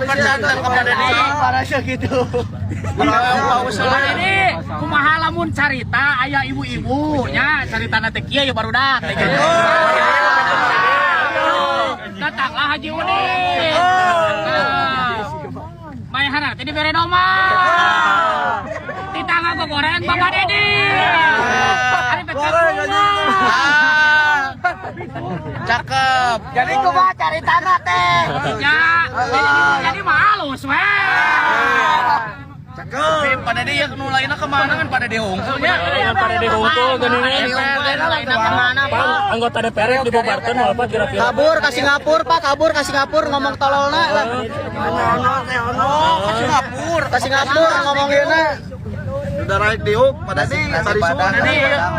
Percanten kepada di. Parasnya gitu. Nah, ini kumaha lamun carita aya ibu-ibu nya, carita teh kieu ya, barudak teh gitu. Datanglah Haji Udin. Nah, Mayahana teh dibere domba. Ditangga goreng Bapak Dedi. Ari teh. Ah. Cakep. Jadi kumaha caritana teh? Ya, jadi mah halus we. Tapi Pak Dedi ya, nu lainna kemana kan Pak Dedi hungkul nya? Dengan Pak Dedi hungkul geuningan. Lainna kemana, Pak, anggota DPR yang dibubarkan mau apa kira-kira? Kabur ke Singapura, Pak, kabur ke Singapura ngomong tololna lah. Oh, ke Singapura. Ke Singapura ngomonginna. Udah raik diuk Pak Dedi tadi Pak Dedi.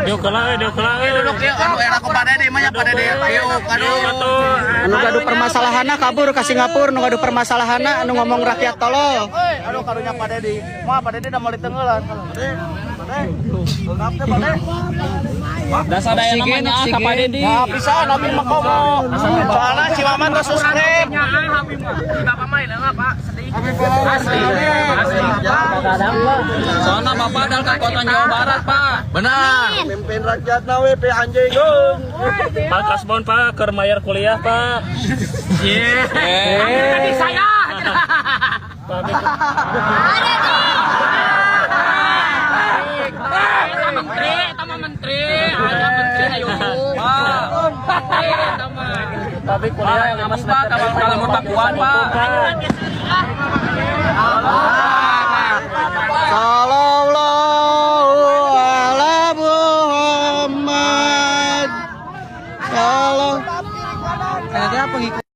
Diuk heula we, diuk heula we. Duduk ya, anu era ku Pak Dedi mah nya, Pak Dedi diuk, aduh. Atuh. Anu gaduh permasalahanna kabur ke Singapura, nu gaduh permasalahanna anu ngomong rakyat tolol. Euy, aduh, karunya Pak Dedi. Mah Pak Dedi udah meuli tenggelan. Dasar daya namanya ah ka Pak Dedi. Nah, bisa nabi mah komo. Soalnya si Maman tuh subscribe. Nya ah abi mah. Bapak mah ieu Pak, sedih. Asli. Asli. Soalnya Bapak adalah kekuatan Jawa Barat, Pak. Benar. Pimpin rakyat na we pe anjing. Pak Kasbon, Pak, keur mayar kuliah, Pak. Iya. Tadi saya. Pak, Eta menteri, eta mah menteri, ada menteri ayo. Pak. Eta mah. Tapi kuliah Pak, 5 kamu, Pak, semester. kalau kalau Pakuan, Pak. Pak.